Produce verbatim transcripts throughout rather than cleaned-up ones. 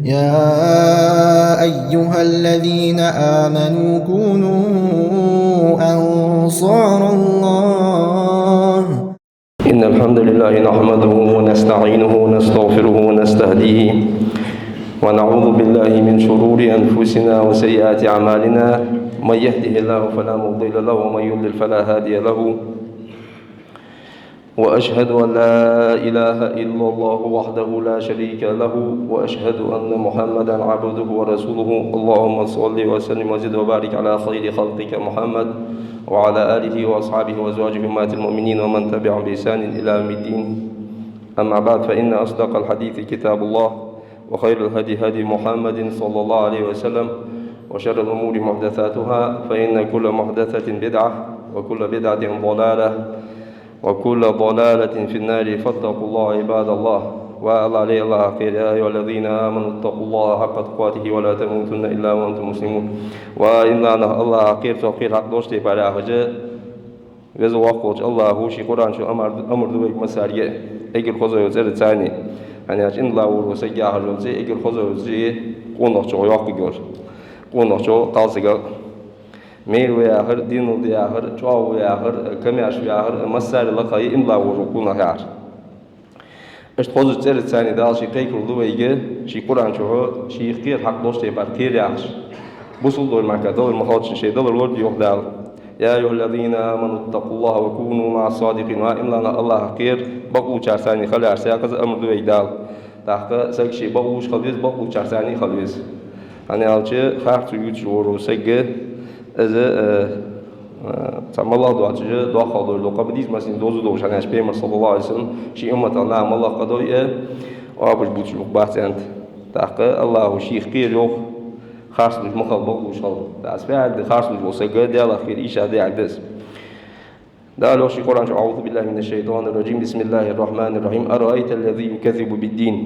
يا أيها الذين آمنوا كونوا أنصار الله. إن الحمد لله نحمده ونستعينه ونستغفره ونستهديه، ونعوذ بالله من شرور أنفسنا وسيئات أعمالنا. من يهده الله فلا مضل له، ومن يضلل فلا هادي له. وأشهد أن لا إله إلا الله وحده لا شريك له، وأشهد أن محمدا عبده ورسوله. اللهم صل وسلم وزد وبارك على خير خلقك محمد وعلى آله وأصحابه وأزواجه أمهات المؤمنين ومن تبعهم بإحسان إلى يوم الدين. أما بعد، فإن أصدق الحديث كتاب الله، وخير الهدي هدي محمد صلى الله عليه وسلم، وشر الأمور محدثاتها، فإن كل محدثة بدعة، وكل بدعة ضلالة، وكل ضلالة في النار، فاتقوا الله عباد الله. Ва Аллах, ва Аллах, хӀай Аллахӏа кхераш, يا أيها الذين آمنوا اتقوا الله حق تقاته ولا تموتن إلا وأنتم مسلمون. Ва иман диллинча нах, Аллахӏа кхераш, цох кхера хьакъ долча тайпара, яхаш, Веза-Воккха волча Аллахӏа ший Къуръан чу амар, амар ду вайга массанена, эггара хоза йола цӀерца цани. ХӀана аьлча иман дилла вола саг яхаш йола цӀи эггара хоза йола цӀи, къонахчох йоаккхаргйолаш. Къонахчох, кхалсагах, мел ва яхар, денал да яхар, чӀоагӀа ва яхар, комаьрша ва яхар, массане лакхе иман дилла вола къонах яхар. Иштта хозача цӀерца цани Дала ший кхайкар ду вайга ший Къуръан чу, шийх кхера хьакъ долча тайпара кхера яхаш. Бусалба долча мехка далар ма хилча, шоай далар лораде йоах Дала. يا أيها الذين آمنوا اتقوا الله وكونوا مع الصادقين. Ва иман диллинча нах, Аллахӏа кхера, бакълувчарца цани хила яхаш, яхаш амар ду вайга Дала. ТӀаккха саг ше бакълувш хила веза, бакълувчарца цани хила веза. ХӀана аьлча, харцо ювцаш вола саг, из, э, э, цхьа малагӀа доацаш, доккхагӀа долаш дола къа ма дий из, массанена дозал долаш, хӀана аьлча Пайхамара, صلى الله عليه وسلم, ший умматах наха малагӀа къа дой, э, оапаш бувцаш укх бац аьннад. ТӀаккха Аллахӏа шийх кхера йоах, харцлувш ма хила, бакълувш хила. ТӀаккха из фу яхилга да, харцлувш вола саг Даллах кхера ийша да яхилга да из. Дала йоах ший Къуръан чу: أعوذ بالله من الشيطان الرجيم. بسم الله الرحمن الرحيم. أرأيت الذي يكذب بالدين.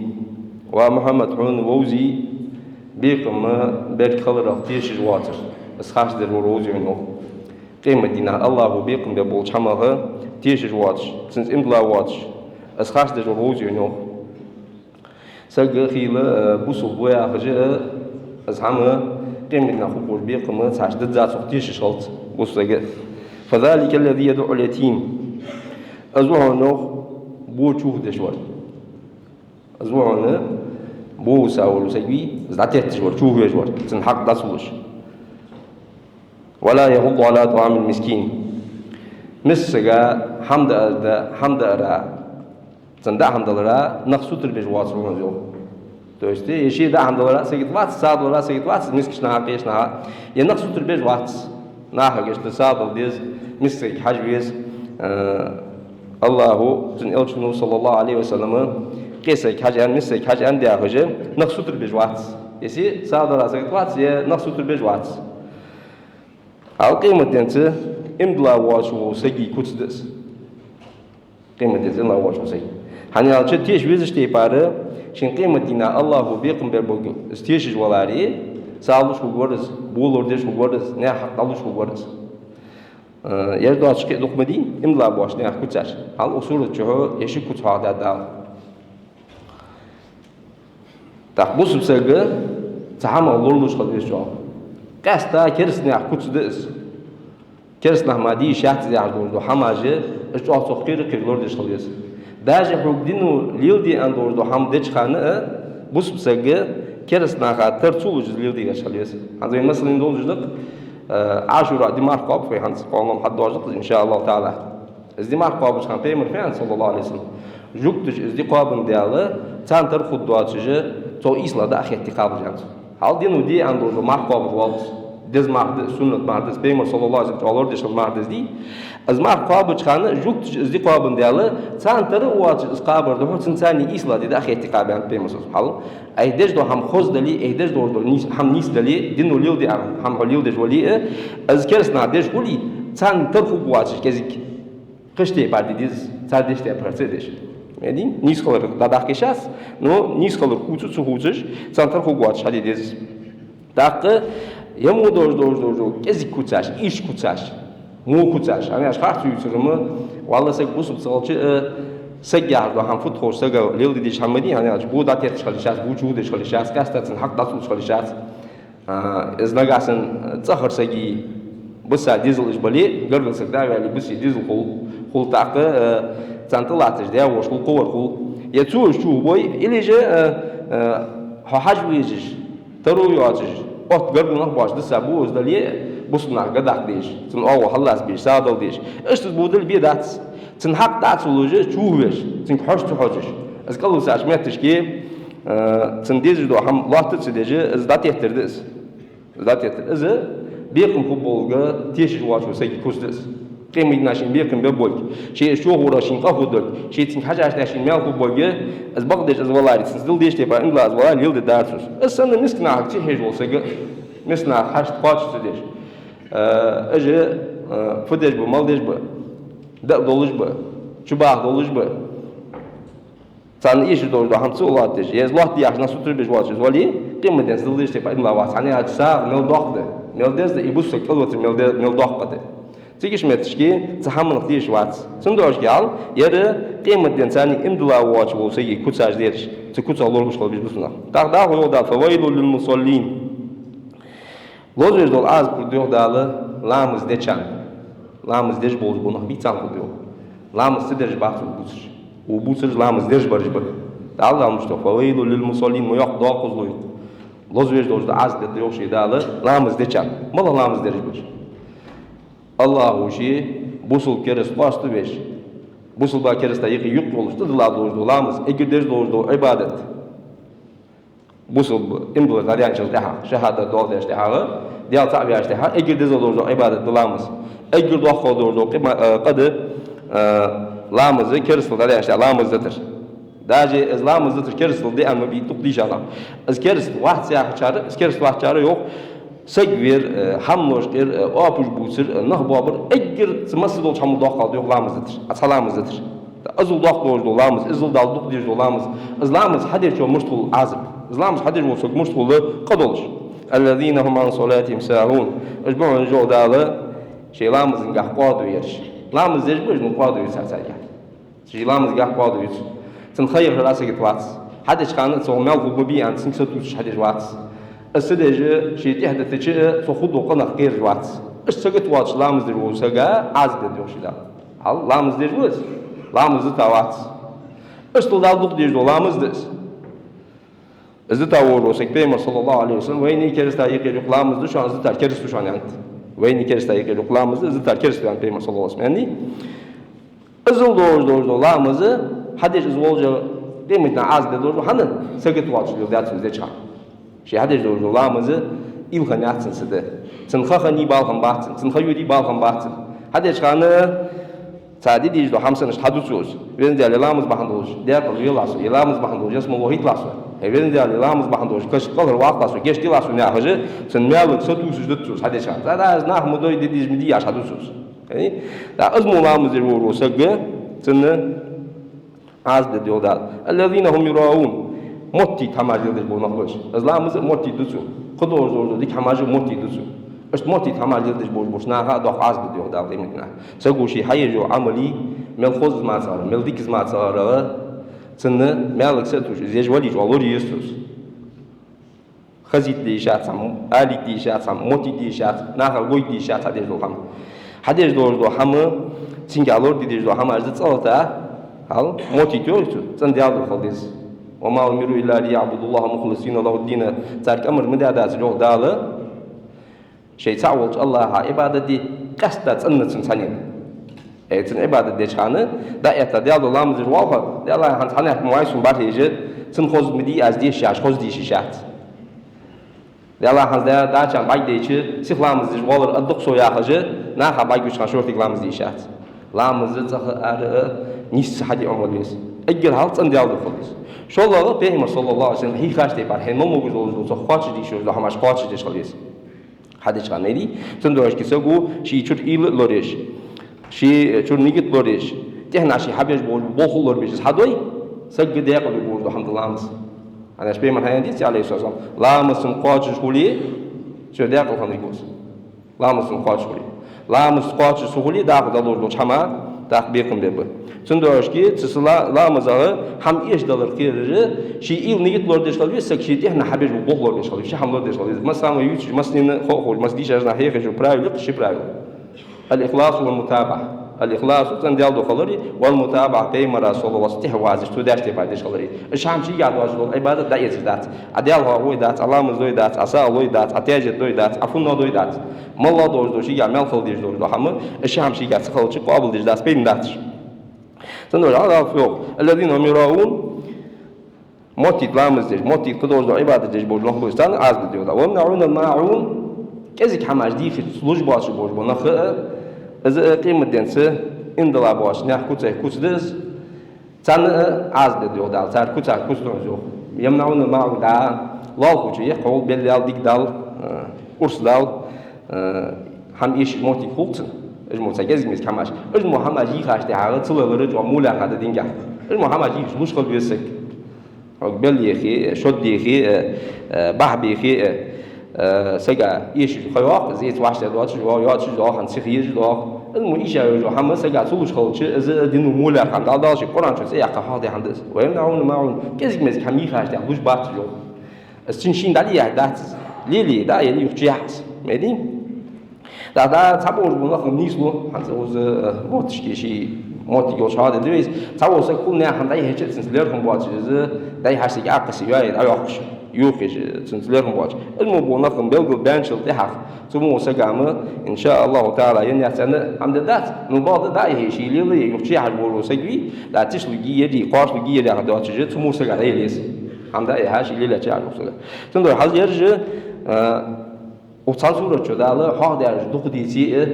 Ва Мухьаммад, хьона вовзий бекхам берг хиларах тешаш воацар? Из харцдеш вар вовзий хьона, йоах. Къематдийнахьа Аллахӏа бекхам бергболча хӀамах тешаш воацаш, цунца иман дилла воацаш, из харцдеш вар вовзий хьона, йоах. Саг хийла, э, бусалба ва яхаш, э, из хӀама къематдийнахьа хургволаш бекхам цхьа дизза цох тешаш хилац бусалба саг. فذلك الذي يدع اليتيم. Из ва хьона, йоах, бо чухь деш вар. Из ва хьона, бо вуса вола саг вий, из дӀатетташ вар, чухь веш вар, цун хьакъ дӀа ца луш. ولا يحض على طعام المسكين. Мискача сага хӀама даа-, хӀама даара, цунна даа хӀама далара нах сутара беш воацар ва хьона из, йоах. То есть, е ше даа хӀама далара сагота вац, сагота далара сагота вац, мискача наха, кхыча наха, е нах сутара беш вац. Нахага иштта сагота дала деза, мискача сага хьажа веза, э, Аллахӏо, цун элчано, صلى الله عليه وسلم, къе сага хьажа аьнна, мискача сага хьажа аьнна да яхаш, нах сутара беш вац. Е ше сагота далара сагота вац, е нах сутара беш вац. Хьал къематденца иман дилла воацаш волча сага куц да из. Къематденца иман дилла воацаш волча сага. ХӀана аьлча, теша везача тайпара, шийна къематдийнахьа Аллахӏа бекхам бергболга из тешаш валаре, сагӀа луш хургвар из, бо лорадеш хургвар из, наьха хьакъ дӀалуш хургвар из. Э, ер доацаш кхы а дукха ма дий иман дилла боацаш наьха куцаш. Хьал укх сурата чухь ер ши куц хьоахадаьд Дала. ТӀаккха бусалба саг цу хӀамах лоралуш хила веза чӀоагӀа. Къаьстта кераста наьха куц да из. Кераста наха мара де йиш яц из яхаш долаш дола хӀамаш, из чӀоагӀа цох кхера-кхера лорадеш хила веза. Даже хьога дино леладе аьнна долаш дола хӀама деча хана а, бусалба саг кераста наха тара ца луш из леладе гӀерташ хила веза. ХӀанз вай масала долаш да-кх, э, Ӏашура ди марха кхоаб вай хӀанз, кхоана-м хьадоагӀаш да-кх из, إن شاء الله تعالى. Из ди марха кхоабача хана Пайхамара фу аьннад, صلى الله عليه وسلم? Жугташа из ди кхоабандаь, царна тара хургдоацаш, цох ийслагӀа дӀа а хетте кхабалаш, аьннад цо. Хьал дино де аьнна долаш дола марха кхоабаш валац. Деза марха да из, суннат марха да из, Пайхамара, صلى الله عليه وسلم, чӀоагӀа лорадеш хинна марха да из ди. Из марха кхоабача хана жугташа из ди кхоабандаь, царна тара а воацаш из кхабар духьа, цунца царна ийслагӀа ди дӀа а хетте кхаба, аьннад Пайхамара, صلى الله عليه وسلم. Хьал Айхьа деш дола хӀама хоза дале, айхьа деш дола нийс-, хӀама нийса дале, дино леладе аьнна хӀама хьо леладеш вале а, из кераста наха деш хуле, царна тара хургвоацаш кӀезига. Кхыча тайпара де деза, цар деш тайпара ца деш. Ма дий, нийса хилар дӀадаккха йиш яц, но нийса хилар хувца а ца хувцаш, царна тара хургвоацаш хьаде деза. ТӀаккха е мо долаш, долаш, долаш, долаш, кӀезига куцаш, ийрча куцаш, во куцаш. ХӀана аьлча харцо ювцар-м, валлахӀи, саг бусалба ца хилча а, Саг яхаш дола хӀама фуд ховш, сага леладе дезаш хӀама ма дий, хӀана аьлча бо дӀатетташ хила йиш яц, бо чугӀдеш хила йиш яц, къаьстта цун хьакъ дӀацӀалуш хила йиш яц. А, из нагахь санна цӀагӀара сага биса дезал уж бале, гаргара саг дӀа а ваьле, биса дезал хул, хул тӀаккха, а, царна тӀалатташ даь-воша хул, кхывар хул. Е цо уж чу хӀу бой, или же, а, а, хьо хьажа везаш, таро йоацаш, отта гаргара нах боацаш диса бо из дале, бусалба нах гӀаддаккха дезаш, цун оагӀув хьаллаца безаш, сагӀа дала дезаш. Иштта из бо дале, бе дац. Цун хьакъ дӀа ца луш, чу хӀу веш, цунга хьожа ца хьожаш, из кӀалвисача метташка, э, цунна дезаш дола хӀама лоаттаде ца деш, из дӀатеттар да из. Из дӀатеттар. Из бекхам хургболга тешаш воацача сага куц да из. Къематдийнахьа шийна бекхам бергболга, ше из чу хургболга шийна къа хургдолга, ше цунга хьажача тӀехьа шийна маьл хургболга, из бакъдеш из валаре, цунца дила дезаш тайпара иман дилла из валаре, леладе дезар цо из. Из санна миска нахага ца хьежаш вола саг, миска наха хьашт кхоачаш ца деш. Э, уж, э, фу деш ба, мала деш ба, даа долаш ба, чубаха долаш ба. Царна эшаш долаш дола хӀама ца лоаттадеш, е из лоаттаде яхаш, нах сутара беш воацаш из вале, къематденца дила дезаш тайпара иман дилла вац, хӀана аьлча сагӀа мел доккха да, мел деза да, и бусалба саг кӀалвацар мел де-, мел доккха да. Цига иштта метташка цу хӀаманах тешаш вац. Цудухьа аьлча, ер къематденца иман дилла воацаш вола сага куцаш да ераш, цу куцах лоралуш хила беза бусалба нах. ТӀаккха дӀахо йоах Дала: «فويل للمصلين». Лозавеш дола Ӏазап хургда, йоах Дала, ламаз дечарна. Ламаз деш болаш бола нах бий, царна хургда, йоах. Ламаз ца дераш бац бувцараш. Бувцараш ламаз дераш бараш ба. Дала ламаз чу: «فويل للمصلين», ма йоккха доккхазло я. Лозавеш долаш дола Ӏазап дергда, йоах ший Дала, ламаз дечарна. МалагӀа ламаз дераш бараш? АллахӀа ший бусалба кераста къоаставеш, бусалба кераста юкъе юкъ йолаш, тӀадилла долаш дола ламаз, эггара деза долаш дола Ӏибадат. Бусалба иман диллар дӀадаьнначул тӀехьагӀа, шахӀадат доаладаьчул тӀехьагӀа, Даьла цаӀ ваьчул тӀехьагӀа, эггара деза долаш дола Ӏибадат да ламаз. Эггара доккха долаш дола къа-, э, къа да, э, ламаз, керастал дӀадаьнначул тӀехьагӀа ламаз дитар. Даже из ламаз дитар керастал да аьнна ма бий дукха дийша нах. Из кераста вац яхачар, из кераста вац яхачар, йоах, саг вер, э, хӀамаш кхер, э, оапаш бувцар, э, нах боабар, эггара цу массадолча хӀамал доккхагӀа да, йоах, ламаз дитар. А цхьа ламаз дитар. Иззал доккха долаш дола ламаз, иззал Далла дукха дезаш дола ламаз, из ламаз хьадечоа мишта хул Ӏазап? Из ламаз хьадеш волча сага мишта хул къа долаш? «الذين هم عن صلاتهم ساهون». Уж ба хьона, йоах Дала, шоай ламазагахьа къоадаю ераш. Ламаз деш ба уж, но къоадаю цар царгахьа. Шоай ламазагахьа къоадаю цо. Цун ха яхар а сагота вац. Хьадеча хана цох маьл хургба бий аьнна, цунга сатувсаш хьадеш вац. Из ца деш, ше тӀехьадитача, цох хургдола къа нах кхераш вац. Иштта сагота воацаш ламаз деш волча сага Ӏазап дергда, йоах ший Дала. Хьал, ламаз деш ва из? Ламаз дита вац. Иштта Далла дукха дезаш дола ламаз да из. Из дита волаш вола саг, Пайхамара, صلى الله عليه وسلم, вайна керастий юкъера юкъ ламаз да шоана, из дитар кераста ва шоана, аьннад. Вайна керастий юкъера юкъ ламаз да, из дитар кераста ва, аьннад Пайхамара, صلى الله عليه وسلم. Аьннадий? Иззал долаш долаш дола ламаз, хьадеш из волча, къематдийнахьа Ӏазап дергдолаш да, хӀана? Сагота воацаш леладаьд цо из деча хана. Ше хьадеш долаш дола ламаз, уйла хиннаяц цун цу тӀа. Цун ха хиннай бала хиннабац цун, цун ха йоадий бала хиннабац цун. Хьадеча хана цо де дезаш дола хӀама санна иштта хьаду цо из. Везан Даьла, ламаз бахьан долаш даькъала велахь со, е ламаз бахьан долаш ялсмала вахийталахь со. Е Везан Даьла, ламаз бахьан долаш каша кӀалхарваккхалахь со, гешт делахь сона, яхаш, цун маьлага сатувсаш дита цо из хьадеча хана. ТӀаккха аз нах ма дой, де дезаш ма дий, яхаш хьаду цо из. Э? ТӀаккха из мо ламаз деш волаш вола саг, цунна Ӏазап дергда, йоах Дала. «الذين هم يراءون». Моттийта хӀамаш леладеш бола нах ба уж. Из ламаз а моттийта ду цо. Кхыдолаш долаш дола дика хӀамаш а моттийта ду цо. Иштта моттийта хӀамаш леладеш болаш болча наха а доккха Ӏазап дергда, йоах Дала, къематдийнахьа. Саго ше хьаеш йола Ӏамал, мел хоза мацара, мел дика мацара, цунна маьлага сатувсаш из еш вале а, чӀоагӀа лорае еза цо из. Хазийта дезаш яц хӀама, алийта дезаш яц хӀама, моттийта дезаш яц, нахага гойта дезаш яц хьадеш дола хӀама. Хьадеш долаш дола хӀама, цунга лораде дезаш дола хӀама, из да цӀагӀарта, хьал, моттийта йоах цо, цӀена Даьла духьа хила деза. «وما أمروا إلا ليعبدوا الله مخلصين له الدين». Царга амар ма даьдацар, йоах Дала, шоай цаӀ волча АллахӀа Ӏибадат де, къаьстта цӀена цунна цхьаннена. Э, цунна Ӏибадат деча хана, дӀаэтта, Даьла духьа ламаз деш воалл хьо, Даьла, хӀанз хьанехк ма вай сона бархӀе, цунна хоза ма дий аз дешаш, хоза дешаш яц. Даьла, хӀанз да-, дачарна бӀаргадайча, сиха ламаз деш воаллар а дукха со, яхаш, наха бӀаргагуча хана шортига ламаз де йиш яц. Ламаз цӀагӀа а, ара а нийсса хьаде Ӏомавала веза. Эггара хьалха цӀена Даьла духьа хила деза. ШоллагӀа, Пайхамара, صلى الله عليه وسلم, хьийхача тайпара, хьайна мел могаш долаш дола, цох кхоачашде йиш йолаш дола хӀамаш кхоачашдеш хила веза. Хьадеча хана, найдий, цудухьа саго ший чура уйла а лораеш, ший чура нигат а лораеш, тӀехьа ше хьабеш бола болх а лорабеш из хьадой, сага даькъала болаш дола хӀама да ламаз. ХӀана аьлча Пайхамара хьаяьннадий, عليه الصلاة والسلام: «Ламаз цун кхоачаш хуле, цо даькъала хиннаргва из. Ламаз цун кхоачаш хуле. Ламаз кхоачаш ца хуле, дӀахо дӀадолаш долча хӀаман ТӀаккха бекхам бергба. Цудухьа шийга цу са ла-, ламаза хӀама эшадалар кхерар, ший уйла, нигат лорадеш хила веза саг, ший тӀехьа хьабеш бола болх лорадеш хила веза, ший хӀама лорадеш хила веза. Масала, вай ювцаш, массанена хов-, ховш, масса дийшача наха хьехаш йола правила я-кх ши правила. الإخلاص والمتابعة. الإخلاص — цӀена Даьла духьа хилар, والمتابعة — Пайхамара, صلى الله عليه وسلم, тӀехьа вазаш, цо даьча тайпара деш хилар. Уж хӀама шийга долаш дола Ӏибадат дӀаэцаш дац. Ӏа Даьла хьоахавой дац, Ӏа ламаз дой дац, Ӏа сагӀа лой дац, Ӏа таьжет дой дац, Ӏа фуннагӀа дой дац. МалагӀа долаш дола, шийга мел хила дезаш дола хӀама, уж хӀама шийга ца хилча, къоабалдеш дац, пайда бац. Цудухьа Дала йоах: الذين هم يراءون. Моттийта ламаз деш, моттийта кхыдолаш дола Ӏибадат деш болча нах ба уж, царна Ӏазап да, йоах Дала. ويمنعون الماعون. КӀезига хӀамаш дийхача луш боацаш болаш бола нах а, из а къематденца иман дилла боацача наьха куцех куц да из. Царна а Ӏазап да, йоах Дала, цар куцех куц да из, йоах. يمنعون الماعون, да, лоалахочо ехк хьол, бел ял, диг дал, э, урс дал, э, хӀама эшаш моттиг хул цун. Уж мо цхьа кӀезига-мезига хӀамаш. Уж мо хӀамаш йийхача тӀехьагӀа ца лелар чӀоагӀа моллагӀа хӀама да динагахьа. Уж мо хӀамаш йийхача луш хила веза саг. Хьога бел ехе а, шод дехе а, э, бахьа бехе а, э, сага эшаш ха йоаккх, из эца вӀаштӀехьа доацаш, йо-, йоацаш доагӀа, хӀанз сиха езаш доагӀа. Из мо эша йола хӀама сага ца луш хилча, из дина моллагӀа хӀама да, Дала ший Къуръан чу цӀи яьккха хьоахадаь хӀама да из. ويمنعون الماعون. КӀезига-мезига хӀама йийхача тӀехьа луш бац уж, йоах. Из цун шийна дӀале яхь дац из. Лелае, дӀа а лелае, юхача яхь из. Меди? ТӀаккха цхьаболаш бола нах нийслу, хӀанз укхаза, э, моттигашка ший моттиг йолча хьоахаде деза вай из. Цхьавола саг хул наьха хӀама дӀайихьача а, цунца лерхӀам боацаш из, дӀайихьача сага Ӏокхесса йоае, дӀайоаккхаш, йохаеш, цунца лерхӀам боацаш. Из мо бола нах белгалбаьннача тӀехьагӀа, цу мо сага-м, إن شاء الله تعالى, енна яц аьнна хӀама де дац, ну, бакъда дӀа а хьежаш, лелае, юхача яхьаш вола саг вий, да, тишлургья ер, кхоачалургья ер яхаш доацаш, цу мо сага дӀаяла еза. ХӀама дӀа а хьежаш, лелаеш яхаш вола саг. Цудухьа хьажал, ераш, э, Укх цхьан сурата чу Дала хьоахадаьраш дукха деце а,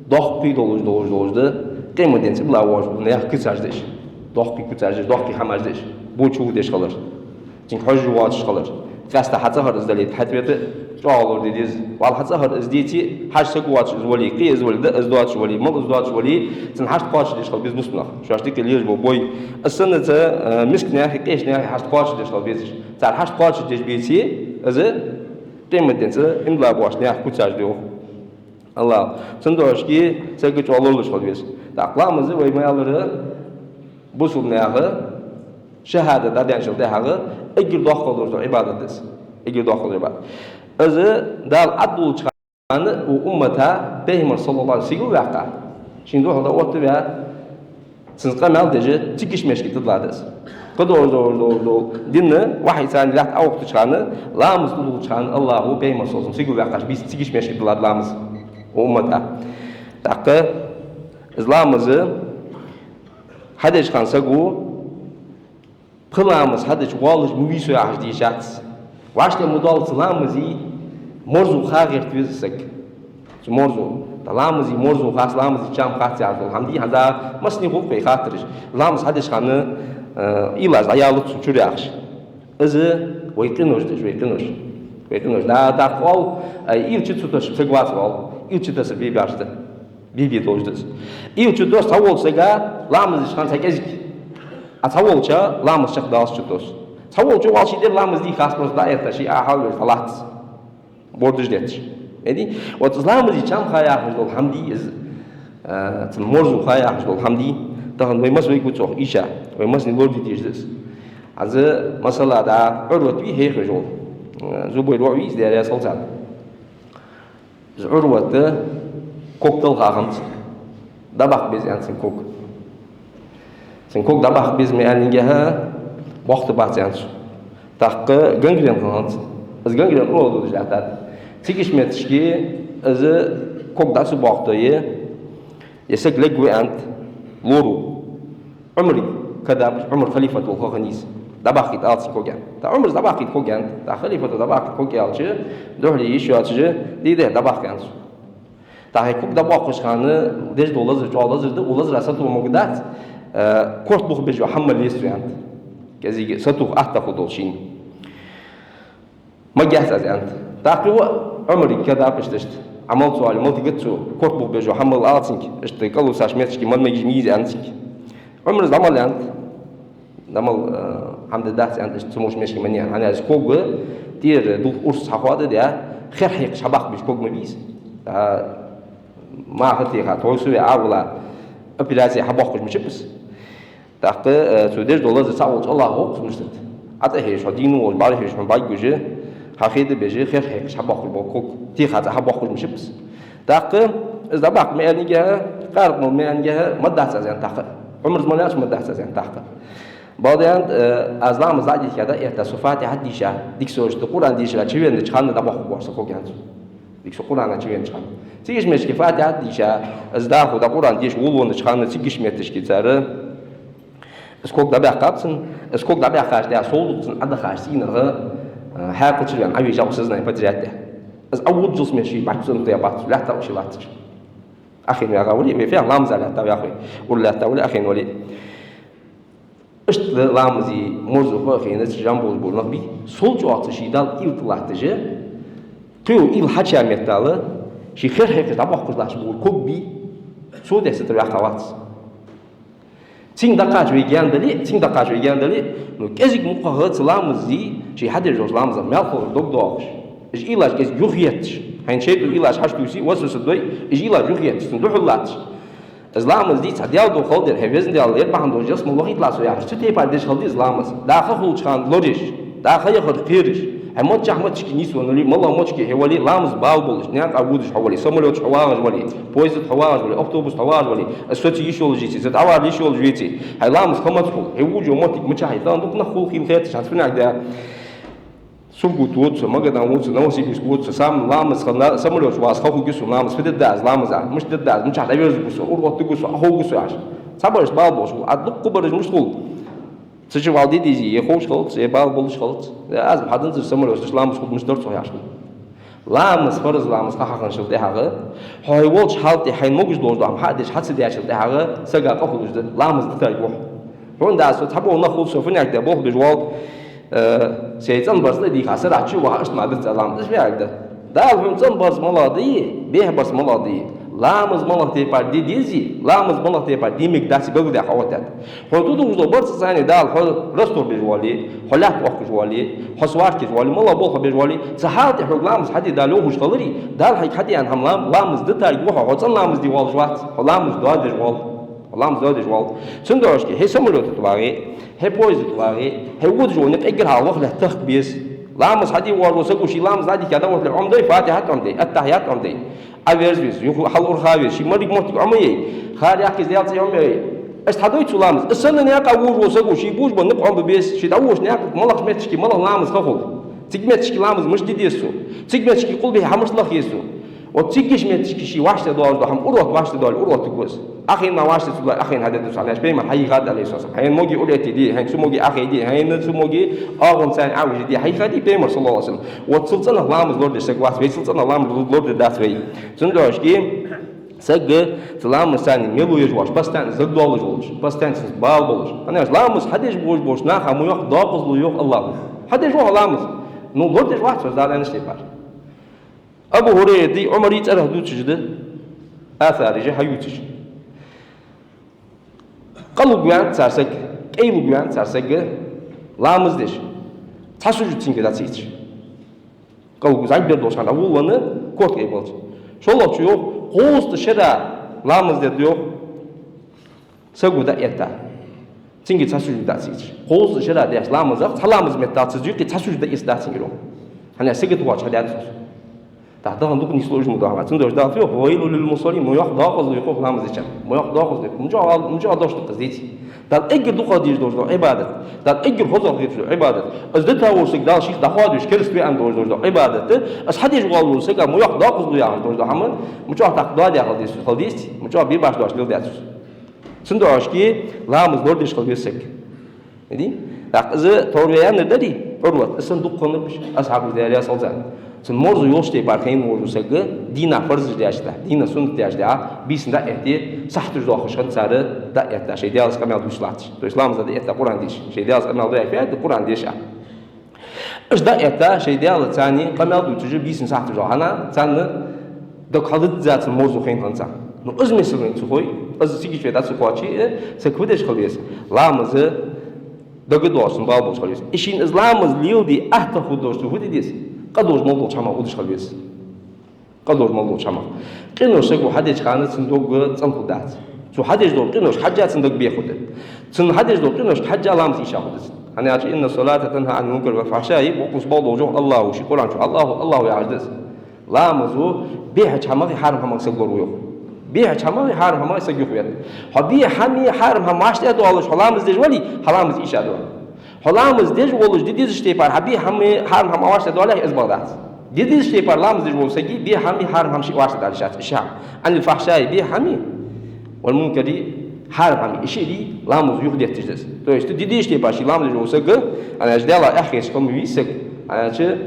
доккхий долаш, долаш, долаш да къематденца иман дилла воацаш бола наьха куцаш да уж. Доккхий куцаш да уж, доккхий хӀамаш да уж. Боча вух деш хилар. Цунга хьожаш воацаш хилар. Къаьстта хьа цӀагӀара из далийта, хьа тӀа вета чӀоагӀа лораде деза. Валла, хьа цӀагӀара из деце, хьажа саг воацаш из вале, къе из вале, даа из доацаш вале, мала из доацаш вале, цун хьашт кхоачашдеш хила беза бусалба нах. Шоашта юкъе лелаш бола бой. Из санна цу, э, мискача наьха, къеча наьха хьашт кхоачашдеш хила беза уж. Цар хьашт кхоачашдеш беце, из къематденца иман дилла боацача наьха куцаш да, йоах АллахӀа. Цудухьа шийга сага чӀоагӀа лоралуш хила веза. ТӀаккха ламаз, вай ма аьллара, бусалба наьха шахӀадат дӀадаьнначул тӀехьагӀа эггара доккхагӀа долаш дола Ӏибадат да из. Эггара доккхагӀа дола Ӏибадат. Из Дала Ӏаддолча хана укх уммата Пайхамар, صلى الله عليه وسلم, сигала ваьккха, шийна духьала дӀаотта ваь, цунца къамаьл деш, цигача маьждиге тӀадилла да из. Кхыдола, дола, дола, дола дин вахьи царна лаьтта Ӏоухийтача хана, ламаз тӀадуллача хана АллахӀа Пайхамар, صلى الله عليه وسلم, сигала ваьккхача бийса цигача маьждиге тӀадилла да ламаз укх уммата. ТӀаккха из ламаз хьадеча хана саго пхи ламаз хьадича воаллаш ма вий со яхаш дийшац. ВӀаштӀехьа ма доаллац ламаза марзо ха гӀерта веза саг. Цу марзо. ТӀаккха ламаза марзо хац, ламаза чам хац яхаш дола хӀама дий, хӀанз массане хул-кх вай хаттараш. Ламаз хьадеча хана, э, уйлаш дӀаялац цун чура яхаш. Из вай къинош да уж, вай къинош. Вай къинош. Да, тӀаккха оал, э, уйла чу ца тосаш саг вац, оал. Уйла чу тасар бе-баьржа да. Бе-бе долаш да из. Уйла чу тосс цхьаволча сага ламаз деча хана цхьа кӀезига. А цхьаволча ламаз чакхдаллалца чу тосс. Цхьаволчо валлахӀи дер ламаз дий хац, просто дӀаэтта ший а хьал веш хьалац. Бордаш детташ. Эди? Вот из ламаза чам ха яхаш дола хӀама дий из, э, цун марзо ха яхаш дола хӀама дий, тахан вай масса вай гуцох иша, вай массане лораде дезаш да из. ХӀанз, масала, да, Ӏурват вий хьехаш вола, э, Зубайр воӀ вий из, Даьла раьза хилва царна. Из Ӏурвата ког талха хиннад цун. ДӀабаккха беза аьннад цун ког. Цун ког дӀабаккха беза ма аьннинге, боккха бац аьннад цо. ТӀаккха гангрена хиннад цун. Из гангрена укхаза додаш лаьттад. Цигача метташка из ког дӀа ца боаккхе, ер саг лергва аьннад лору. Ӏумара кадаб, Ӏумар халифат волча хана из. ДӀабаккхийта ала цун ког аьннад. ТӀаккха халифата дӀабаккхийта ког аьлча, духьале йиш йоацаш, дий-дий, дӀабаккха аьннад цо. ТӀаккха ког дӀабоаккхача хана деш дола лазар чӀоагӀа лазар да, укх лазара сатоха могаргдац, э, корта бух беш йола хӀама ма ле цо аьннад. КӀезига сатоха атта хургдолаш шийна. Магех аз аьннад. ТӀаккха ва Ӏумара кадаб иштта, иштта. Ӏа мала ца оале, мала тигац цо, корта бух беш йола хӀама мала ала цунга, иштта кӀалвусаш метташка мала мегаш ма йий из аьннад цунга. Ӏумара из дӀа мала аьннад. ДӀа мала, э, хӀама де дац аьннад, иштта цу муш мешка ма ян. ХӀана аьлча ког тӀера дулх урс хьахоададаь, хер хьекхаш хьабаккха беш ког ма бий из. А, маха теха, тхьовсаваь, Ӏовилла. Операци хьабоаккхаш мичаб из? ТӀаккха, э, цо деш дола лазар цхьа волча АллахӀа гӀоккхаш мишта да? ӀотӀахьежаш, хьо дийна волаш, бӀарахьежаш, хьона бӀаргагуш, хьа хи тӀа беш, херх хьекхаш хьабоаккхаш бола ког, теха цӀа хьабоаккхаш мишаб из? ТӀаккха из дӀабаккха ма аьннаргья, къаракъ мала ма аьннаргья, ма дац аз аьнна тӀаккха. Ӏумара ма аьлча, ма дац аз аьнна тӀаккха. Бакъда, э, аз ламаз дӀадихьа дӀаэтта, со Фатихьат дийша, дика со иштта Къуръан дешара чувеннача хана дӀабоаккхаргва со ког, аьннад цо. Дика со Къуръана чувеннача хана. Цига мешке Фатихьат дийша, из дӀахо дӀа Къуръан деша волавеннача хана, цига метташка цар из ког дӀабаьккхаб цун, из ког дӀабаьккхача тӀехьа совдукъ цун Ӏодахача сийнах, э, хьаькъал чувена Ӏовежав сознание потерять даь. Из Ӏоводаш йолча метташка бӀарг цунах даь бац, лаьтта укх ший латташ. Ахин ваьгӀа вале, вай фехь ламаза лаьтта ваьхве, ура лаьтта вале, ахин вале. Иштта ламази морзо хиннача жамбулаш бола нах бий, сол чӀоагӀа цу ший Далла уйла тӀа латташ, кхы уйла хьача меттала, ший херх хьекхаш дӀабоаккхаш латташ бола ког бий, цо деш сатар ваьккха вац. Цунга дӀакхача вай гаьна дале, цунга дӀакхача вай гаьна дале, ну, кӀезига мукъагӀа цу ламаза, ший хьадеш долча ламазах маьл хилар дог доахаш, уж уйлаш кӀезига юхаетташ, хьайна шайтӀа уйлаш хьачутувсий, васваса дой, уж уйлаш юхаетташ, цунна духьал латташ. Из ламаз дий, цхьа Даьла духьал дер, хӀай Веза Даьла, ер бахьан долаш ялсмала вахийта ла со яхаш, цу тайпара деш хила деза ламаз. ДӀахо хулача хана лораеш, дӀахо яхар кхераш, хӀай моттигаш моттигашка нийсвенна вале, моллагӀа моттиге хьо вале, ламаз бала болаш, наькъа водаш хьо вале, самолёта хьо вагӀаш вале, поезда хьо вагӀаш вале, автобуса хьо вагӀаш вале, из соцаеш йолаш веце, цу тӀавар йиш йолаш веце, хӀай ламаз ха маца хул, хӀай вужо моттиг мичахьа я, тахан дукха нах хул хила хеташ, хӀанз финаг да. Сургут вода со, Магадан вода со, Новосибирск вода со, сам ламаз хана, самолёта вагӀаш ха хургья сона, ламаз фу дергда аз, ламаз а, мишта дергда аз, мичахьа дӀаверзаргва со, урвоттаргва со, Ӏоховргва со яхаш. Цхьабараш бала болаш хул, а дукхагӀбараш мишта хул? Цу чу вала де дезий, е ховш хилац, е бала болаш хилац. Е аз хьадензар самолёта чу ламаз хургда, мишта дар цох яхаш хул. Ламаз, фарз ламаз хьахинначул тӀехьагӀа, хьо хьай волча хьала тӀа хьайна могаш долаш дола хӀама хьа а деш, хьа ца дечул тӀехьагӀа сага къа хулаш да, ламаз дитаргва хьо. Хьона да со, цхьабола нах хул со финаг да, болх беш вола, э, сай цӀена барзкъа дийха, сарахьа чу ваха, иштта ма дацар ламаз. Из фу яхилга да? Дала хьона цӀена барзкъа малагӀа дий, бӀеха барзкъа малагӀа дий, ламаз малагӀча тайпара де дезий, ламаз малагӀча тайпара де мегаш даций белгалдаьккха оттадаьд. Хьона тӀадувхаш дола барзкъа цӀена Дала хьо растор беш вале, хьо лаьтта оахкаш вале, хьо сварка еш вале, малагӀа болх беш вале, цу хьала тӀа хьога ламаз хьаде Дала йоахаш хиларе, Дала хьайга хьадеана хӀама лам-, ламаз дитаргва хьо, хьо цӀена ламаз де воалаш вац, хьо ламаз доадеш воал. Хьо ламаз доадеш воал. Цудухьа хӀай самолёта тӀа вагӀе, хӀай поезда тӀа вагӀе, хӀай водаш вола никъ эггара хьалха ваха лаьтта тахка беза. Ламаз хьаде воалаш вола саго ший ламаз дӀадийхка дӀавахале Ӏомаде, Фатихьат Ӏомаде, Аттахьият Ӏомаде. Ӏоверза веза, юха хьалурха веза, ший маррига моттиг Ӏомае, хар яхкиз Даьла цӀи Ӏомае. Иштта хьадой цо ламаз. Из санна наькъа вужаш вола саго ший бувш бола никъ Ӏомабе беза, ший дӀавугаш наькъа малагӀча метташка малагӀа ламаз ха хул. Цига метташка ламаз мишта де деза цо? Цига метташка къулбехьа хӀама мишта лаха еза цо? Вот цига метташка ший вӀаштӀехьадоалаш дола хӀама, урватта вӀаштӀехьадоале, урваттаргва из. Ахийна вӀаштӀехьа ца доале, ахийна хьадергда цо, хьанаш пайхамар хьайийхад, Ӏалайхи ссалам. Хьайна моги улетти де, хьайна цу моги Ӏохайди, хьайна цу моги агӀон царна Ӏовижи де, хьайийхади пайхамар, саллаллахӀу Ӏалайхи ва саллам. Вот цул цӀенагӀа ламаз лораде деза саг вац, вай цул цӀенагӀа ламаз лораде дац вай. Цудухьа саг цу ламаза цӀена мел ву еш воалаш, постоянно зардоалаш волаш, постоянно цунца бала болаш. ХӀана аьлча ламаз хьадеш болаш болча наха мо йоккха докъазло йоах АллахӀа. Хьадеш ва хьо ламаз. Ну, лорадеш вац хьо, Дала аьннача тайпара. Абу ХӀурайрайи Ӏумарайи цӀерах дувцаш да асараш хьаювцаш. Къа лургваьннав цар саг, кӀай лургваьннав цар саг, ламаз деш. Цхьа сужуд цунга дац ийцаш. Къа лургва, зӀамига бер долаш хана вувлавенна, корта кӀай балча. ШоллагӀчо йоах, кхузткъа шера ламаз дергда йоах саго дӀаэтта. Цунга цхьа сужуд дац ийцаш. Кхузткъа шера деш ламазах цхьа ламаза меттала ца зуькъе цхьа сужуд дӀаэцаргдац цунга йоах. ХӀана аьлча сагота воацаш хьадаьд цо. ТӀаккха тахан дукха нийслуш ма ду хӀама. Цудухьа Дала йоах: «ويل للمصلين», мо йоккха докъазло я йоах ламаз дечарна. Мо йоккха докъазло я. Мичахьа, мичахьа дош да-кх из, дийца. Дала эггара дукхагӀа дезаш дола Ӏибадат. Дала эггара хозагӀа хеташ дола Ӏибадат. Из дита волча сага Дала шийх дӀахоадеш кераста ве аьнна долаш дола Ӏибадат. Из хьадеш воаллача сага мо йоккха докъазло я яхаш долаш дола хӀама, мичахьа тӀаккха доаде хила деза, хила деза, мичахьа бе баш дош леладаьд цо. Цудухьа ламаз лорадеш хила веза саг. Види? ТӀаккха из товр ве аьннар дарий, Ӏурват, из санна дукха хиннаб уж, асхьабаш, Даьла раьза хилва царна. Цун морзо йолча тайпара хинна волаш вола саг, дийнахьа фарзаш деш да, дийнахьа суннат деш да, бийсан дӀаэтте, сахьаташ доахаш хиннад цар дӀаэтта, шоай Даьлаца къамаьл дувцаш латташ. То есть ламаз дӀаэтта Къуръан деша. Шоай Даьлаца къамаьл ду яхар фу да, Къуръан деша. Уж дӀаэтта, шоай Даьлаца цхьана къамаьл дувцаш, бийсан сахьаташ доахана, царна дог хьалдизза цун морзо хинна хиннад царна. Ну, из мисал вайна ца хой, из цига чу вай дӀа ца кхоаче, э, саг фу деш хила веза? Ламаз дагадоагӀаш, цунна бала болаш хила веза. И шийна из ламаз леладе атта хургдолаш цо фу де деза? Къа долаш мел долча хӀамах удаш хила веза. Къа долаш мел долча хӀамах. Къинош саго хьадеча хана цун дог цӀена хургдац. Цо хьадеш дола къинош хьежжа цун дагабеха хургда. Цун хьадеш дола къиношка хьежжа ламаз ийша хургда цун. ХӀана аьлча: «إن الصلاة تنهى عن المنكر والفحشاء», боккъонца бокъо долаш йоах АллахӀа ший Къуръан чу. АллахӀа, АллахӀа яхаш да из. Ламазо бехача хӀамах, хьарам хӀамах саг лораву йоах. Бехача хӀамах, хьарам хӀамах саг юхавет. Хьо беха хӀамеи хьарам хӀамеи вӀаштӀехьадоалаш хьо ламаз деш вале, хьа ламаз ийша да. Хьо ламаз деш волаш, де дезача тайпара хьа беха хӀамеи хьарам хӀамеи вӀаштӀехьадоале, из бакъ дац. Де дезача тайпара ламаз деш волча сага беха хӀамеи хьарам хӀамаши вӀаштӀехьадалаш яц. Из ши хӀама. «عن الفحشاء», беха хӀамеи, «والمنكر», хьарам хӀамеи, из шиъ ламазо юхадетташ да из. То есть де дезача тайпара ший ламаз деш вола саг, хӀана аьлча Даьлах эхь хеташ хила ма вий саг, хӀана аьлча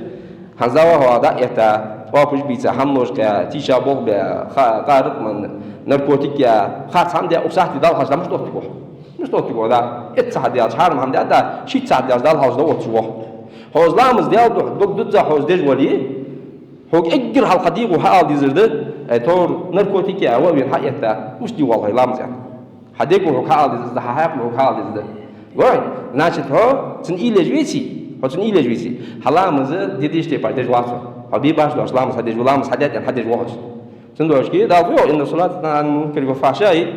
хӀанз ваха дӀа а этта, оапаш бийца, хӀамаш кхаьа, тийша болх баь, ха-, къаракъ ман, наркотик яь, харц хӀама даь, укх сахьате Далла хьалхашка дӀа мишта оттаргва хьо? Мишта оттаргва хьо дӀа? Итт сахьат даьлча хьарам хӀама даь, дӀа шийтта сахьат даьлча Далла хьалхашка дӀаоттаргва хьо. Хьо из ламаз даьлча духьа дог дизза хьо из деш вале, хьога эггара хьалха дегӀо хьаала дезар да: «Ай, тхьовра наркотик яь, ва вена хьаэтта, мишта дий воаллахӀи ламаз», аьнна. Хьа дегӀо хьога хьаала дезар да, хьа хьаькъало хьога хьаала дезар да. Гой, значит, хьо цунна уйла еш веце, хьо цунна уйла еш веце, хьа ламаз де дезача тайпара деш вац хьо. Хьо бе безаш доацаш ламаз хьадеш ва, ламаз хьадаьд аьнна хьадеш ва хьо. Цудухьа Дала йоах: «إن الصلاة تنهى عن المنكر والفحشاء».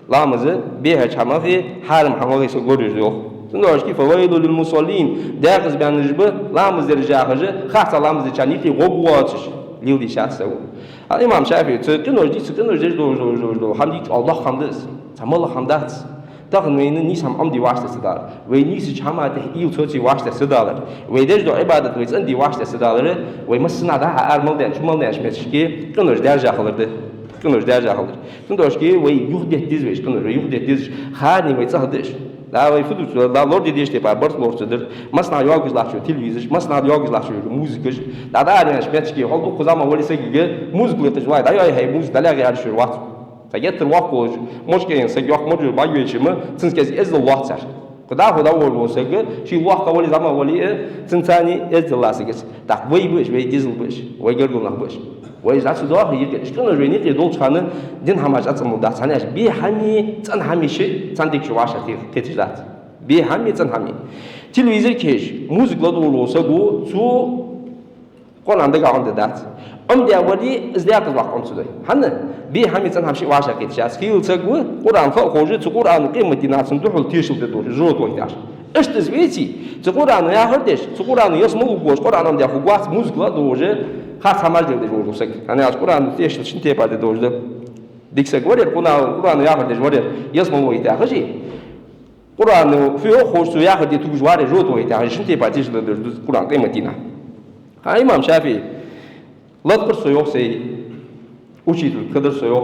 Ламаз бехача хӀамахи хьарам хӀамахи саг лоравеш да йоах. Цудухьа: «فويل للمصلين». Декъаза баьннараш ба ламаз дераш яхаш, харцахьа ламаз дечарна юкъе гӀо воацаш, леладе йиш яц саго. Хьал имам ШафиӀе цу къинош дийца, къинош деш долаш, долаш, долаш, долаш хӀама дийцача, оал, доккха хӀама да из. Цхьа малагӀа хӀама дац. Тахан вайна нийса хӀама Ӏомаде вӀаштӀехьа ца далар, вай нийсача хӀаман тӀехьа уйла ца ца вӀаштӀехьа ца далар, вай деш дола Ӏибадат вай цӀенде вӀаштӀехьа ца далар, вай массанахьа дӀа-хьа ара мел даьннача, мел даьннача моттигашка къинош даьржа хилар да. Къинош даьржа хилар. Цудухьа вай юхадетта деза вай уж къинош, вай юхадетта деза уж. Ханна вай цӀагӀа деш. Да, вай фу дувц, да, лораде дезача тайпара барт лора ца дар. Массанахьа йоагаш латтача телевизораш, массанахьа йоагаш латтача музыкаш. Да, дӀа-хьа ара мел даьннача моттигашка, хьал дукха зама вале сагага музыка лаьтташ вай, дӀайоай хьай музыка, дӀалаьгӀе аьлча, шура вац. Цхьа геттара воккха волча мужикага саг йоккха моржо бӀаргавайча-м, цунца кӀезига эздел лоац цар. Кхы дӀахо дӀаволавенна саг, ший воккха вале, зӀамагӀа вале а, цунца цхьана эздел лаьца саг. ТӀаккха вай ба уж, вай дезал ба уж, вай гаргара нах ба уж. Вай уж дӀа ца доахе, йига, уж къинош вайна юкъе долча хана дина хӀамаш цӀенбаргдац, хӀана аьлча беха хӀамеи цӀена хӀамеи шиъ цхьан дег чу вӀашагӀкхеташ дац. Беха хӀамеи цӀена хӀамеи. Телевизор кхаьча, музыка ладувгӀаш вола саго, цо Къуръан дагахьа Ӏомадаь дац. Ӏомадаь вале, из декъаза ваккха Ӏомаде ца дой. ХӀана? Беха хӀамеи цӀена хӀамеи шиъ вӀашагӀкхеташ яц. Хийла саг ва, Къуръан ха а ховш, цу Къуръано къематдийнахьа цунна духьал тешал де долаш, жожагӀате вайташ. Иштта из веце, цу Къуръано яхар деш, цу Къуръано ялсмала гуш, Къуръан Ӏомадаь хургвац, музыка ладувгӀаш, харц хӀамаш леладеш вола саг. ХӀана аьлча Къуръано тешал шин тайпара де долаш да. Дика саг вар ер, Къуръано, Къуръано яхар деш вар ер, ялсмала вайташ хилча, Къуръано фу йоах ховш, цо яхар де тугаш вар ер, жожагӀате вайташ, шин тайпара тешал леладеш да Къуръан къематдийнахьа. Хьа, имам ШафиӀе, латкъар со йоах сай учителга, кхыдар со йоах,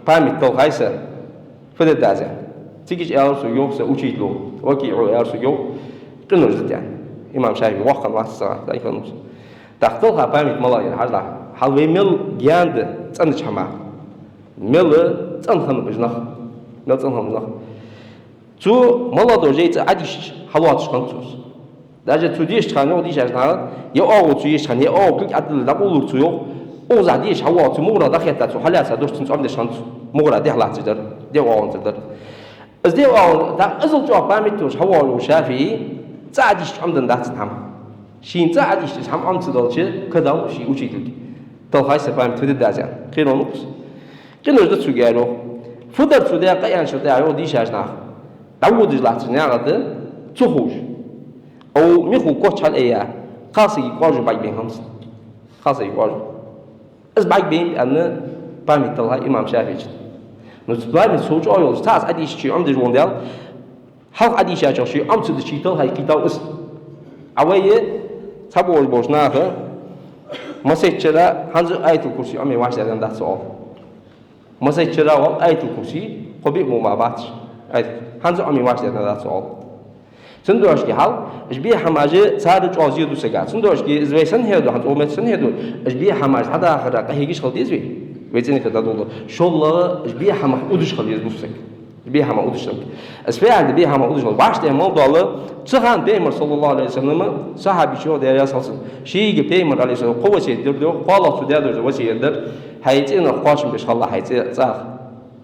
память талхай са, фу де деза аз, аьнна. Цига аьлар сога йоах са учитело, ВакиӀо аьлар сога йоах, къинош дитта, аьнна. Имам ШафиӀ воккха хиннавац, цӀагӀа дӀахиннав из. ТӀаккха талхай память малагӀа я, хьажал. Хьал вай мел гаьна да цӀенача хӀамах. Мел цӀена хиннаб уж нах. Мел цӀена хиннаб уж нах. Цо малагӀа дола жай цӀа Ӏодийшача хьалоацаш хиннад цо из. Даже цо дешача хана, йоах дийшача наха, е оагӀув цо ешача хана, е оагӀув кулг Ӏодилла дӀакъовлар цо, йоах, укхаза дешаш хьавоагӀа, цо мугӀара дӀахетта, цо хьалаьца дош цунца Ӏомадеш хиннад цо. МугӀара дехьа латташ дар, дегӀа оагӀонзар дар. Из дегӀа оагӀон, тӀаккха иззал чӀоагӀа память долаш хьавоагӀаш вола ШафиӀе, цӀа Ӏодийшача Ӏомадаь дац цунна хӀама. Шийна цӀа Ӏодийшача хӀама Ӏомаца далча, кхы дӀаву ший учительга. Талхай са память, фу де деза аз, аьнна. Кхерон укхаза. Къинош да цо, аьлар, йоах. Фу дар цо даь, къа аьнначул тӀехьагӀа, йоах дийшача наха, дӀаводаш латтача наькъа тӀа, ца ховш. Ӏо миха коча хьалъайя, кхалсага кӀоажо бӀаргабайна хиннад цун. Кхалсага кӀоажо. Из бӀаргабайнаб, аьнна, память талхай имам ШафиӀийчун. Ну, цу память сов чӀоагӀа йолаш, цхьа аз Ӏодийшача Ӏомадеш воландаь, хьалха Ӏодийшачох ший Ӏомаца дича талхай кхийтав из. А вай цхьабараш болча наха массайтта шера хӀанз а Аятул-Курси Ӏомае вӀаштӀехьадаьннадац, оал. Массайтта шера, оал, Аятул-Курси кхо-биъ мо мара бац. Аят-, хӀанз а Ӏомае вӀаштӀехьадаьннадац, оал. Цудухьа хьал, уж беха хӀамаш цар чӀоагӀа зе ду сага. Цудухьа из вай санна хӀама да, хӀанз укх метте санна хӀама да, уж беха хӀамаш дӀадахар къахьегаш хила деза вай. Вай цӀенхо дӀадоладу. ШоллагӀа, уж беха хӀамах удаш хила деза саг. Беха хӀамах удаш хила. Из фу аьлча да беха хӀамах удаш хила? ВӀаштӀехьа мел дола, цу хана Пайхамара, صلى الله عليه وسلم, сахьабийчо, Даьла раьза хилва царна, шийга Пайхамара, عليه السلام, кхо васкет дир, йоах, кхоалагӀа цо даь дола васкет дар: хьай цӀенах кхоачам беш хилалахь, хьай цӀе-, цӀагӀа.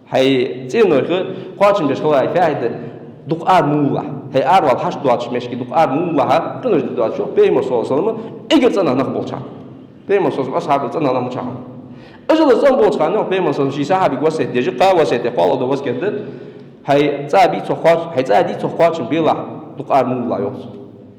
Хьай цӀенойх кхоачам беш хилалахь, хьай фаьхьида дукха ара ма валалахь. Хьай аравала хьашт доацача мехка дукха ара ма валалахь, къинош де доацаш, йоах Пайхамара, صلى الله عليه وسلم, эггара цӀенагӀа нах болча хана. Пайхамара, صلى الله عليه وسلم, асхьабаш цӀенагӀа нах болча хана. Ажал цӀена болча хана, йоах, Пайхамара, саллаллахӀу Ӏалайхи ва саллам, ший сахьабага васкет деш, кхоалагӀа васкет да: хьай цӀа бий цох кхоач-, хьай цӀа дий цох кхоачам белахь, дукха ара ма вуллахь, йоах цо.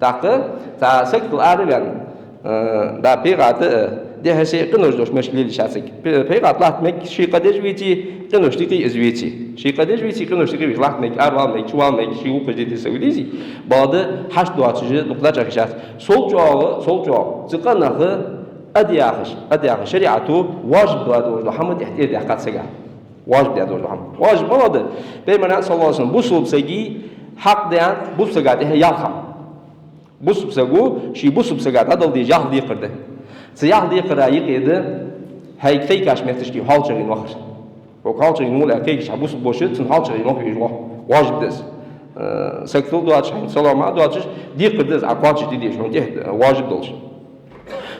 ТӀаккха цхьа сагал ара а ваьнна, э, да, пайхата, э, дехьа-сехьа къинош долаш мел лелаш саг. Пе-, пайхата латта мег ший къа деш веце, къинош дикъий из веце. Ший къа деш веце, къинош дикъий веце, латта мег, аравала мег, чувала мег, ший гӀулакхаш де деза саг веце. Бакъда хьашт доацаш, дукха дӀачӀоагӀа йиш яц. Сол чӀоагӀа, сол чӀоагӀа цу къинах ад яхаш, ад яхаш шариӀато важиб даь долаш дола хӀама тӀехьа тӀера даьккхад сага. Важиб даь долаш дола хӀама. Важиб ма дац. Пайхамара, саллаллахӀу Ӏалайхи ва саллам, бусалба сага хьакъ да аьннад бусалба сага тӀехьа яла хӀама. Бусалба саго ший бусалба сага дӀадала деза яхь декхар да. Цу яхь декхара юкъе да хьайга кхайкача моттигашка хьоалчагӀа вахар. Хьога хьоалчагӀа вала аьнна кхайкача хьа бусалба воша, цунна хьоалчагӀа ваха везаш ва. Важиб да из. Э, сагота доацаш, хьайна салам а доацаш, декхар да из, Ӏа кхоачашде дезаш, хьона тӀехьа, э, важиб долаш.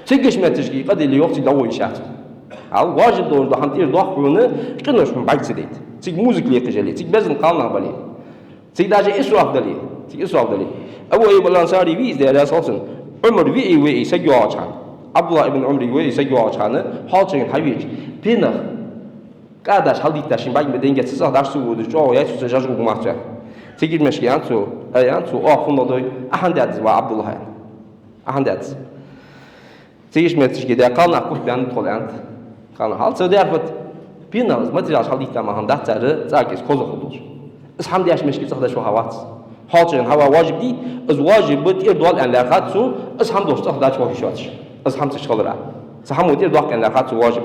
Цигача моттигашка къа дилла, йоах, цига дӀагӀо йиш яц. Хьал важиб долаш дола хӀама тӀера доаккх хьона, къинош хьона бӀарга ца дайта. Цига музыка лекхаш яле, цига безам кхалнах бале, цига даже исраф дале, цига исраф дале. Абу Айюб ал-Ансари вий из, Даьла раьза хилва цунна, Ӏумар виӀий, виӀий саг йоагӀача хана, ӀабдуллахӀ ибн Ӏумара виӀий саг йоагӀача хана, хьоалчагӀа хьавеча, пенах кӀадаш хьалдийтта шин бӀарг ма дайнге, цу цӀагӀа даш ца водаш, чӀоагӀа яйцу ца жажгӀу гумац ваьнна. Цигача моттигашка аьннад цо, ай, аьннад цо, оаха хӀама ло дой, ахьан даьд из, ва ӀабдуллахӀ, аьннад. Ахьан даьд из. Цигача моттигашка даьккха кхалнах курт баьннаб тхо, аьннад. Кхалнах хьал ца дерфат, пенах из материалаш хьалдийтта ма хӀама дац цар, цӀагӀа из кхоза хургдолаш. Из хӀама деш моттигашка цӀагӀа даш ваха вац. ХьоалчагӀа хьава важиб дий, из важиб тӀера доал аьнна лаьрхӀад цо, из хӀама долаш цӀагӀа дача ваха йиш яц. Из хӀама ца хилара. Цу хӀамо тӀера доаккх аьнна лаьрхӀад цо важиб.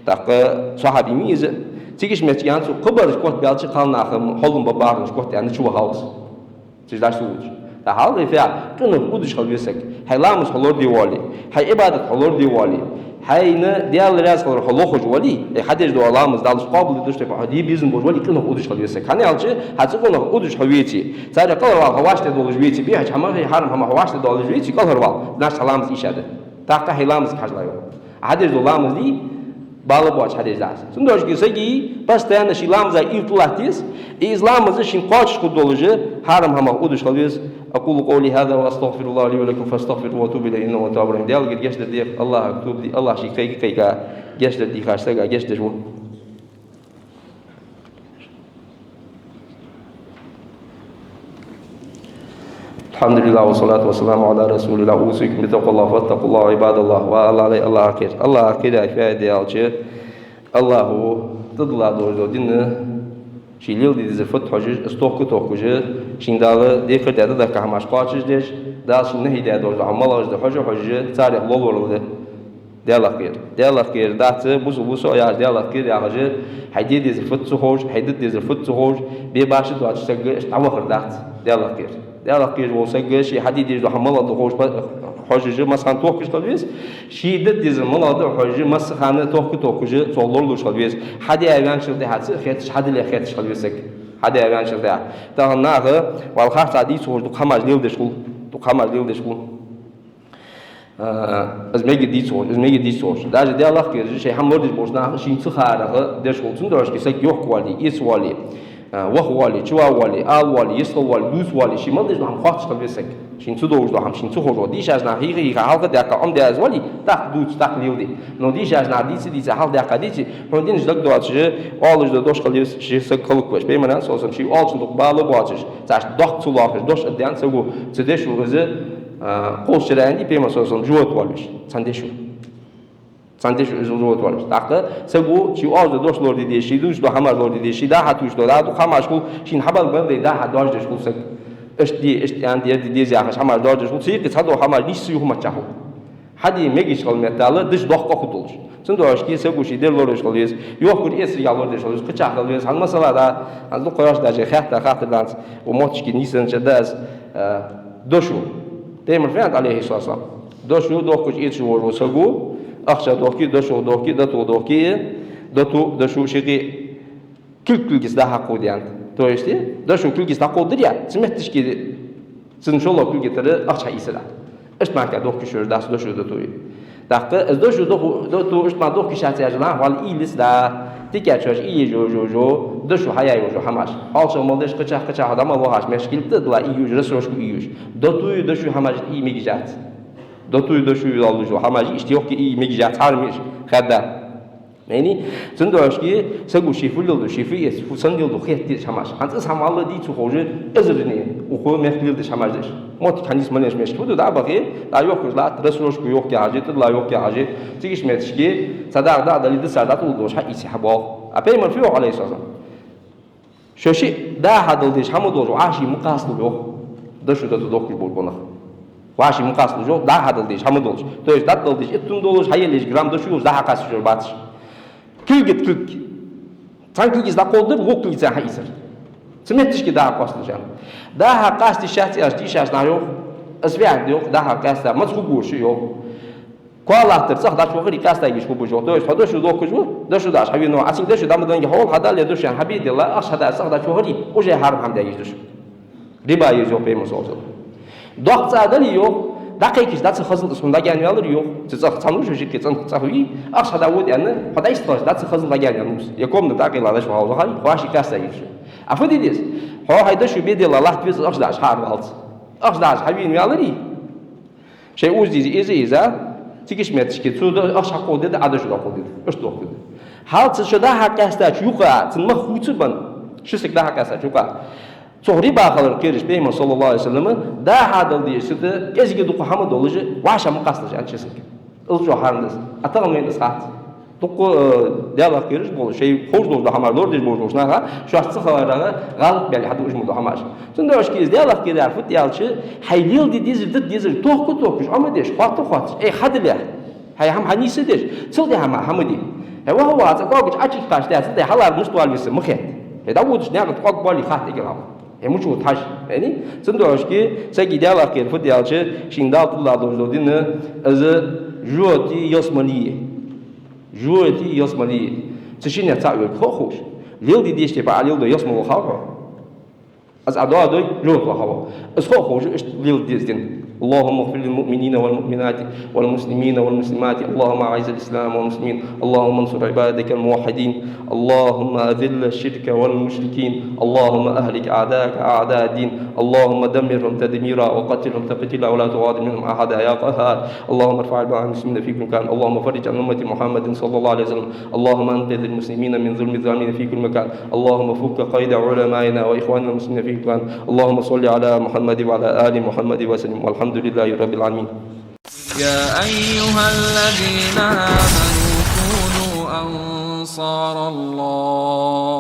ТӀаккха сахьаби ма из. Цигача моттигашка аьннад цо, кхыбараш корта баьлча кхалнаха хьолам ба бахараш корта аьнна чу вахав из. Цигаш даш ца водаш. ТӀаккха хьал дий феа, къинах удаш хила веза саг. Хьай ламаз хьо лораде воале, хьай Ӏибадат хьо лораде воале, хьайна Даьла раьза хилар хьо лохаш вале, е хьадеш дола ламаз Далла къоабал деш тайпа хьо де безам болаш вале, къинах удаш хила веза саг. ХӀана аьлча, хьа цу къинах удаш хьо веце, царех кӀалхарвала хьо вӀаштӀехьадоалаш веце, бехача хӀамах, хьарам хӀамах хьо вӀаштӀехьадоалаш веце, кӀалхарвала, значит, хьа ламаз ийша да. ТӀаккха хьай ламазага хьажал, йоах. Хьадеш дола ламаз дий, бала боацаш хьадеш дац. Цудухьа саги постоянно ший ламаза уйла тӀа латтац, из ламаз шийна кхоачаш хургдолаш, хьарам хӀамах удаш хила веза. أقول قولي هذا وأستغفر الله لي ولكم فاستغفروه وتوبوا إليه إنه هو التواب الرحيم. Даьлагара гешт дар деха, АллахӀага тоба де, АллахӀ шийга кхайка-кхайка гешт дар дехаш сага гешт деш ва. الحمد لله والصلاة والسلام على رسول الله. أوصيكم بتقوى الله، فاتقوا الله عباد الله. Ва АллахӀ лай, АллахӀах кхера. АллахӀах кхера фаида аьлча, АллахӀа тӀадилла долаш дола дин, ший леладе дезар фуд хьожаш, из тохка-тохкаш, шийна Дала декхар даь дӀадахка хӀамаш кхоачашдеш, Дала шийна нахьи даь долаш дола хӀама малагӀаш да хьожа-хьожаш, царех лолварал да. Даьлах кхера. Даьлах кхера дац, бусалба ва со яхаш, Даьлах кхера яхаш, хьай де дезар фуд ца ховш, хьай де дезар фуд ца ховш, бе башха доацаш саг иштта дӀавахар дац. Даьлах кхера. Даьлах кхера вола саг, ше хьаде дезаш дола хӀама малагӀа да ховш, хьожаш, массахана тохкаш хила веза, ше де дезар малагӀа да хьожаш, массахана тохка-тохкаш, цох лоралуш хила веза. Хьадаь ваьнначул тӀехьагӀа ца хеташ, хьадале хеташ хила веза саг. Хьадаь ваьнначул тӀехьагӀа. Тахан наха, валла, харцахьа дийца ховш, дукха хӀамаш леладеш хул. Дукха хӀамаш леладеш хул. А, из мегаргдий ца ховш, из мегаргдий ца ховш. Даже Даьлах кхераш, шоай хӀама лорадеш болча наха шийна ца хаарах деш хул. Цудухьа саг йохка вале, эца вале, а, ваха вале, чувала вале, ала вале, йистхила вале, дувца вале, ший мел дезаш дола хӀама хоатташ хила веза саг. Шийна ца довзаш дола хӀама, шийна ца ховш дола. Дийшача наха хьийха-хьийха хьалха даьккха Ӏомадаь из вале, тӀаккха дувца, тӀаккха леладе. Но дийшача наха дийца-дийца хьалха даьккха дийце, хьона динаш дагадоацаш, оалаш дола дош хила веза ший саг хӀалаквеш. Пайхамара, саллаллахӀу Ӏалайхи ва саллам, ший оалачун дукха бала боацаш, цхьа доккха ца лоархӀаш дош а даьннад саго, цу дешо из, а, кхоллаш чура аьннадий Пайхамара, саллаллахӀу Ӏалайхи ва саллам, живот валвеш. Цхьан дешо. Цхьан дешо из живот валвеш. ТӀаккха саго ший оалаш дола дош лораде дезаш, ший дувцаш дола хӀамаш лораде дезаш, ший дӀа-хьа тувсаш дола, дӀа-дукха хӀамаш хул, шийна хьабалга мел дай дӀа-хьа доаржадеш хул саг. Иштта де, иштта аьнна, ер де деза яхаш хӀамаш доаржадеш хул, цу юкъе цхьадола хӀамаш нийсса юхаметтача хул. Хьаде мегаш хила меттел деш доккха хургдолаш. Цудухьа саго ший дер лорадеш хила веза, йохкар-эцаргахьа лорадеш хила веза, кхычахьа хила веза. ХӀанз масала да, хӀанз дукха йош даже хетта хаттар дац, укх моттигашка нийсъеннача да аз, а, дошо. Пайхамара фу аьннад, Ӏалайхи ссалату вассалам? Дошо дохкаш эцаш волаш вола саго, ахча дохке, дошо дохке, дото дохке, дото, дошо шиъ кулг кулгаца дӀа-хьа кховда аьннад. То есть, дошо кулгаца дӀакховдадар, цу моттигашка цунна шоллагӀа кулгатара ахча хьаийцар. Иштта мара дохкаш йолаш дац дошо, дото. ТӀаккха из дошо, дохо, дото иштта мара дохкаш яц яхаш нах вале, уйла ца деш, дика чош уйла еш йола, йола, йола, дошо хьаяь йола хӀамаш. ХьоалчагӀа мел деш, кхычахьа, кхычахьа дӀа мел вахача мехкилта дала уйла еш, рассрочка уйла еш. Дото, дошо хӀамаш уйла мегаш яц. Дото, дошо уйла луш хӀамаш иштта йохка уйла мегаш яц, хьарам я уж, хадда. Яъни, цудухьа шийга саго ше фу леладу, ше фу эц, фу санна леладу хетта дезаш хӀамаш. ХӀанз из хӀама ала дийца ховш, эзарнеи укх мехка леладеш хӀамаш деш. Моттиг хьанийс малеш мешка фу ду, дӀа а бахе, дӀа йохкаш латт, рассрочку йохка хьажа, тӀадилла йохка хьажа, цига ишта метташка, цхьа дагӀа дӀа а дале, дисар дӀатӀадоалаш хьаийца хьабоагӀа. А Пайхамара фу йоах, Ӏалайхи ссалам? Шо шиъ дӀа-хьа дала дезаш хӀама долаш, вӀаший ма къасталаш, йоах. Дошо дӀатӀадохкаш бола гонах. ВӀаший ма къасталаш, йоах, дӀа-хьа дала дезаш хӀама долаш. То есть, дӀатӀадала дезаш иттун долаш, хьаелла дезаш грамм дошо йолаш, дӀа-хьа къаьсташ йолаш бац уж. Кулга тӀа кулг. Цхьан кулгаца дӀакховдадар, вокх кулгаца хьаийцар. Цу метташка дӀа-хьа къасталаш, аьнна. ДӀа-хьа къаста йиш яц аьлча, дийшача наха йоах, из ваьнна да, йоах, дӀа-хьа къаьста, маца хургволаш, йоах. Коа латтар, цӀагӀа дӀачувахар къаьстагӀа йиш хургба, йоах. То есть, хьо дошо дохкаш ва, дошо даш хьавена ва, Ӏа цунга дошо дӀа ма данге хьо, хьадале дошо, хьабе делла, ахча хьадаь цӀагӀа дӀачувахар, уже хьарам хӀама даь йиш да шуга. Риба я из, йоах Пайхамара, саллаллахӀу Ӏалайхи ва саллам. Доккха цӀа дале, йоах, дӀакхайкача, дӀа ца хазалда, из хьона дӀагаьнаваьлар, йоах. Цу цӀагӀа цхьан вуша ширке цӀагӀа, цӀагӀа вий, ахча хьадаь вода аьнна, хьо дӀайстхилча, дӀа ца хазалда дӀагаьнаваьннав из. Е комната тӀа къайла даш вахьалва хьай, вӀаший къаьста йиш. А фу де деза? Хьо хьай дошо бе делла, латта веза ахча даш хьаарвалца. Ахча даш хьавена ваьлар, шоай узаза из, из, из, а? Цига ишта метташка, цо да, ахча хьакховдадда, Ӏа дошо дӀакховдадда. Ишта дохкад. Хьал цу шо дӀа-хьа къаьстача юкъа, цун мах хувцаргбенна, ши саг дӀа-хьа къаьстача юкъа. Цох риба хилар кхераш Пайхамара, саллаллахӀу Ӏалайхи ва саллам, дӀа-хьа дала дезаш, цу тӀа кӀезига дукха хӀама долаш, вӀаший ма къасталаш, аьннад ши сага. Из чӀоагӀа хьарам да из. А тахан вайна из хац. Дукха, э, Даьлах кхераш болаш, шоай ховш долаш дола хӀамаш лорадеш болаш болча наха, шоашца хиларах гӀалат баьле хьадувцаш ма ду хӀамаш. Цудухьа шийга из Даьлах кхерар фуд аьлча, хьай леладе дезар, дӀа дезар, тохка-тохкаш, Ӏомадеш, хотта-хотташ, эй, хьадале. Хьай хӀама хьанийсдеш, цул тӀехьа ма хӀама де. Хьай ваха-ваха цӀа кӀоагача Ӏочуйихкача тӀехьа, цул тӀехьа хьалара мишта валар виса ма хет. Хьай дӀаводаш наькъа тӀа кӀоаг бале хатта эггара хьалха. Хьай мича ва хьажа, яъни? Цудухьа шийга сага Даьлах кхерар фуд аьлча, шийна Дала тӀадилла долаш дола дин, из жожагӀатеи ялсмалеи я. ЖожагӀатеи ялсмалеи я. Цу шиннех цаӀ верг хов ховш, леладе дезача тайпара леладой ялсмале хов хьо. Из Ӏа доадой, жожагӀате хов хьо. Из хов ховш, ишта леладе деза дин. اللهم اغفر للمؤمنين والمؤمنات والمسلمين والمسلمات. اللهم أعز الإسلام والمسلمين. اللهم انصر عبادك الموحدين. اللهم أذل الشرك والمشركين. اللهم أهلك أعداءك أعداء الدين. اللهم دمرهم تدميرا وقتلهم تقتيلا ولا تغادر منهم أحدا يا قهار. اللهم ارفع رباط المسلمين في كل مكان. اللهم فرج عن أمة محمد صلى الله عليه وسلم. اللهم أنقذ المسلمين من ظلم الظالمين في كل مكان. اللهم فك قيد علمائنا وإخواننا المسلمين في كل مكان. اللهم صل على محمد وعلى آل محمد وسلم. والحمد لله رب العالمين. يا أيها الذين آمنوا كونوا أنصار الله.